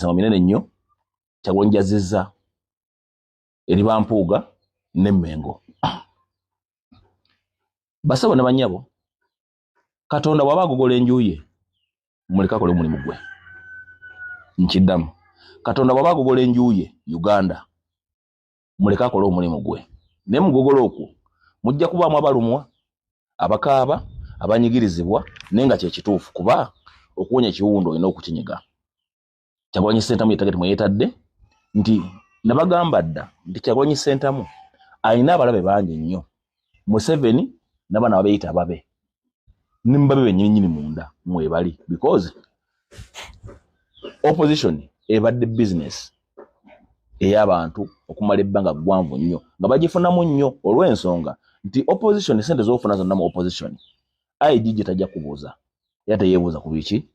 Emisango minene nnyo Kyagulanyi gy'azzizza eri Bampuuga ne Mmengo. Basabo ne bannyabo, Katonda bw'aba agogola enju ye, muleke akole omulimu gwe. Nkiddamu, Katonda bw'aba agogola enju ye Uganda, muleke akole omulimu gwe. Naye mugogola okwo mujja kubaamu abalumwa, abakaaba, abanyigirizibwa, naye nga kye kituufu, kuba okuwonya ekiwundu olina okukinyiga. Kyagulanyi Ssentamu ye target mwe yeetadde, nti nabagamba dda nti Kyagulanyi Ssentamu alina abalabe bangi nnyo, Museveni n'abaana ababeeyita ababe, ne mubabe bennyini nnyini munda mwebali, because opposition ebadde business ey'abantu okumala ebbanga ggwanvu nnyo nga bagifunamu nnyo, olw'ensonga nti opposition sente z'ofuna zonna mu opposition IGG tajja kubuuza, era teyeebuuza ku biki,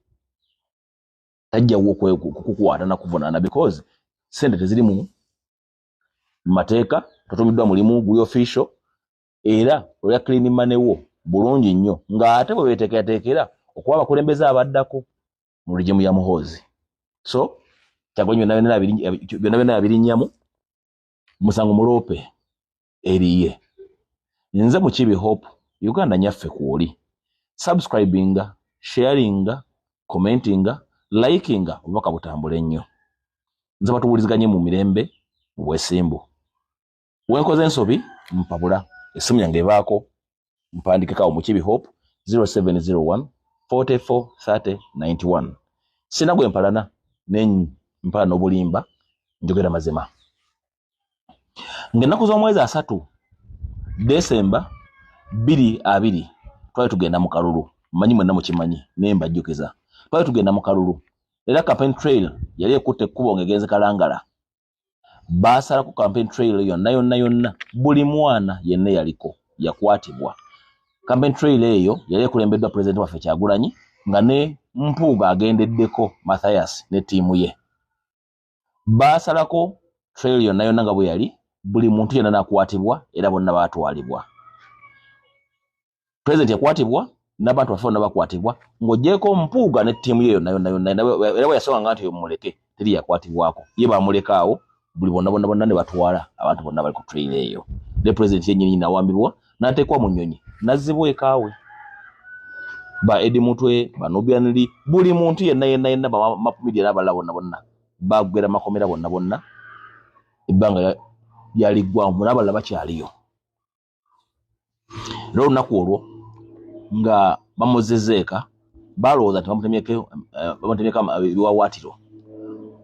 tajjawo kukukwata na kuvunaana, because sente teziri mu mateeka, totumiddwa mulimu guli official, era olya clean money wo bulungi nnyo, ng'ate bwe beeteekerateekera okuba abakulembeze abaddako mu regime ya Muhoozi. So Kyagulanyi byonna byonna yabirinnyamu, musango muloope eriye. Nze Mukiibi Hope, Uganda nyaffe kwoli. Subscribinga, sharinga, commentinga, likinga, obubaka butambule nnyo. Nze batuwuliziganye mu mirembe, mu bwesimbu. Wenkoze ensobi mpabula, essimu yange ebaako, mpandikekawo Mukiibi Hope 0701 44 30 91. Sina gwe mpalana, ne mpalana n'obulimba, njogera mazima. Ng'ennaku z'omwezi 3 Desemba 2020 twali tugenda mu kalulu, mmanyi mwenna mukimanyi, naye mbajjukiza. Twali tugenda mu kalulu, era campaign trail yali ekutte ekkubo ng'egenze Kalangala. Baasalako campaign trail yonna yonna yonna, buli mwana yenna yaliko yakwatibwa. Campaign trail eyo yali ekulembeddwa pulezidenti waffe Kyagulanyi, nga ne Mpuuga agendeddeko Mathias ne ttiimu ye. Baasalako trail yonna yonna nga bwe yali, buli muntu yenna n'akwatibwa, era bonna baatwalibwa. Pulezidenti yakwatibwa, n'abantu baffe bonna bakwatibwa, ng'oggyeko Mpuuga ne ttiimu ye yonna yonna yonna, era bwe yasonga nti mumuleke, teri yakwatibwako. Ye baamuleka awo, buli bonna bonna bonna ne batwala abantu bonna bali ku trail eyo. Ne pulezidenti yennyini n'awambibwa, n'ateekwa mu nnyonyi, n'azzibwa ekaawe. Ba Eddie Mutwe, ba Nubian Li, buli muntu yenna yenna yenna, ba Map Media n'abalala bonna bonna baggwera makomera bonna bonna, ebbanga lyali ggwanvu, n'abalala bakyaliyo. Era olunaku olwo nga bamuzizza eka, balowooza nti bamutemyeko ebiwaawaatiro,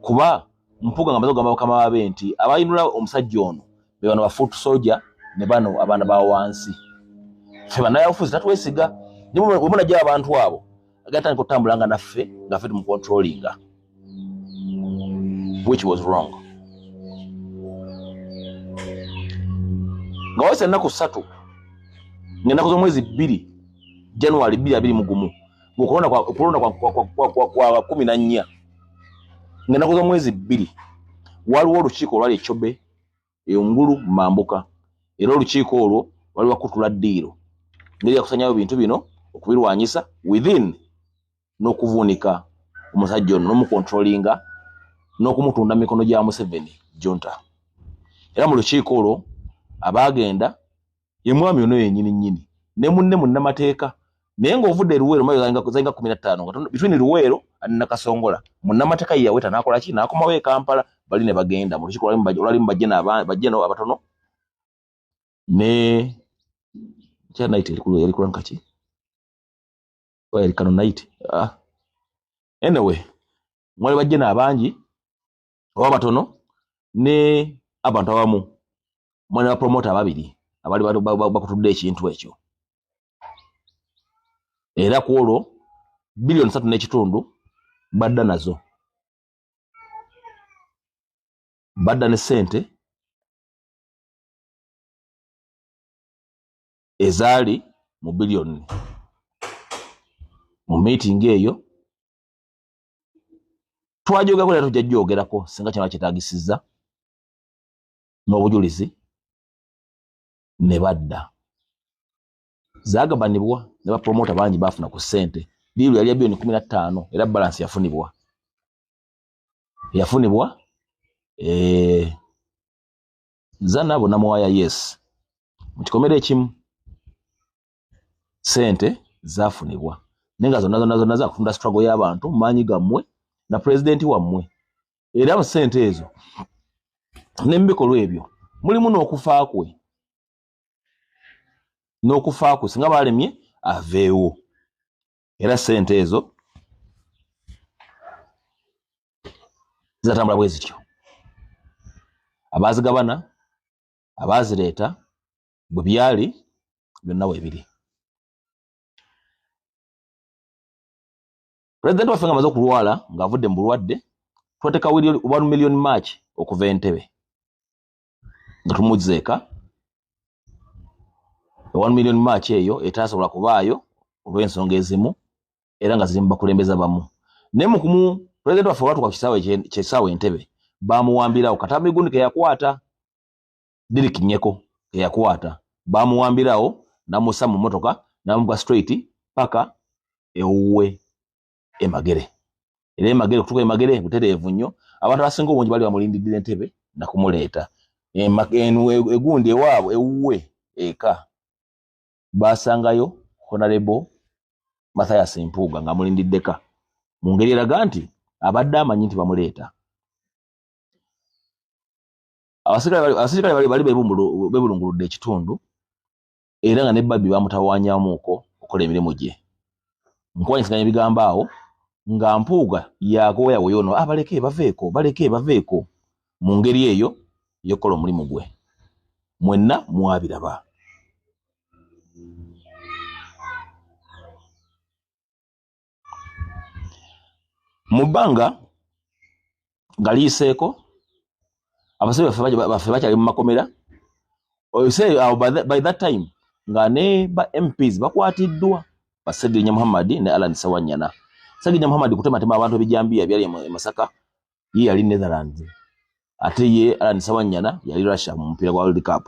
kuba Mpuuga nga amaze okugamba bakama babe nti abayinula omusajja ono be bano ba foot soldier ne bano abaana ba wansi, ffe bannabyabufuzi tatwesiga, bwe munajja abantu abo agatandika okutambula nga naffe nga ffe tumucontrollinga, which was wrong. Nga wayise ennaku 3, ng'ennaku z'omwezi 2 January 2021, ng'okulonda kwa 14, ng'ennaku z'omwezi 2, waliwo olukiiko olwali e Chobe engulu Mambuka, era olukiiko olwo lwali lwakutula ddiiro ngeri yakusanyawo bintu bino okubirwanyisa within n'okuvuunika omusajja ono n'omukontrolinga n'okumutunda mu mikono gya Museveni junta. Era mu lukiiko olwo abaagenda ye mwami ono yennyini nnyini ne munne munnamateeka, naye ng'ovudde e Luweero mayo zalinga 15, nga between Luweero and Nakasongola munnamateeka ye yaweta n'akola ki, n'akomawo e Kampala, bali ne bagenda mu lukiiko olwalimu bajjeno abatono ne kya night yali kulanka ki? Oba yali kano night? Anyway, mwali bajjeno abangi oba batono ne abantu abamu, mwali ba promoter ababiri abali bakutudde ekintu ekyo. Era ku olwo biliyoni 3 n'ekitundu badda nazo, badda ne ssente ezaali mu biliyoni mu meeting eyo. Twajogerako era tujja gyogerako singa kyaba kyetaagisizza n'obujulizi. Ne badda zaagabanibwa ne bapromota bangi baafuna ku ssente. Diiru yali ya biliyoni 15, era balance yafunibwa. Yafunibwa Zanabo Namuwaya, yes, mu kikomera ekimu sente zafunibwa, naye nga zonna zonna zonna zakutunda struggle y'abantu mu maanyi gammwe na pulezidenti wammwe. Era mu sente ezo ne mu bikolwa ebyo mulimu n'okufa kwe, n'okufa kwe singa balemye aveewo. Era sente ezo zizatambula bwe zityo, abaazigabana, abaazireeta, bwe byali byonna weebiri. Pulezidenti waffe nga amaze okulwala, ng'avudde mu bulwadde, twateeka 1 million march okuva Entebbe nga tumuzzeeka. 1 million march eyo etaasobola kubaayo olw'ensonga ezimu, era nga ziri mu bakulembeze bamu. Naye mu kumu pulezidenti waffe olwatuuka ku kisaawe ky'essaawa Entebbe, baamuwambirawo katambi gundi ke yakwata, Derrick Nyeko ke yakwata, baamuwambirawo n'amussa mu mmotoka n'amuvuga straight paka ewuwe e Magere. Era e Magere, okutuuka e Magere butereevu nnyo, abantu abasinga obungi bali bamulindiddira Entebbe nakumuleeta. Egundi ewaabwe ewuwe eka basangayo Honorable Mathias Mpuuga ng'amulindiddeka mu ngeri eraga nti abadde amanyi nti bamuleeta. Abasirikale bali bebulunguludde ekitundu, era nga ne Barbie bamutawaanyaamuuko okukola emirimu gye. Nkuwanyisiganya ebigambo awo nga Mpuuga yagoyawoyo ono, baleke baveeko, baleke baveeko, mu ngeri eyo y'okukola omulimu gwe. Mwenna mwabiraba. Mu bbanga nga liyiseeko, abasibe baffe bakyali mu makomera. Awo by that time nga ne ba MPs bakwatiddwa, ba Ssegirinya Muhammad ne Allan Ssewanyana. Ssegirinya Muhammad kutematema abantu ebijambiya byali e Masaka, ye yali Netherlands, ate ye Allan Ssewanyana yali Russia mu mupiira gwa World Cup.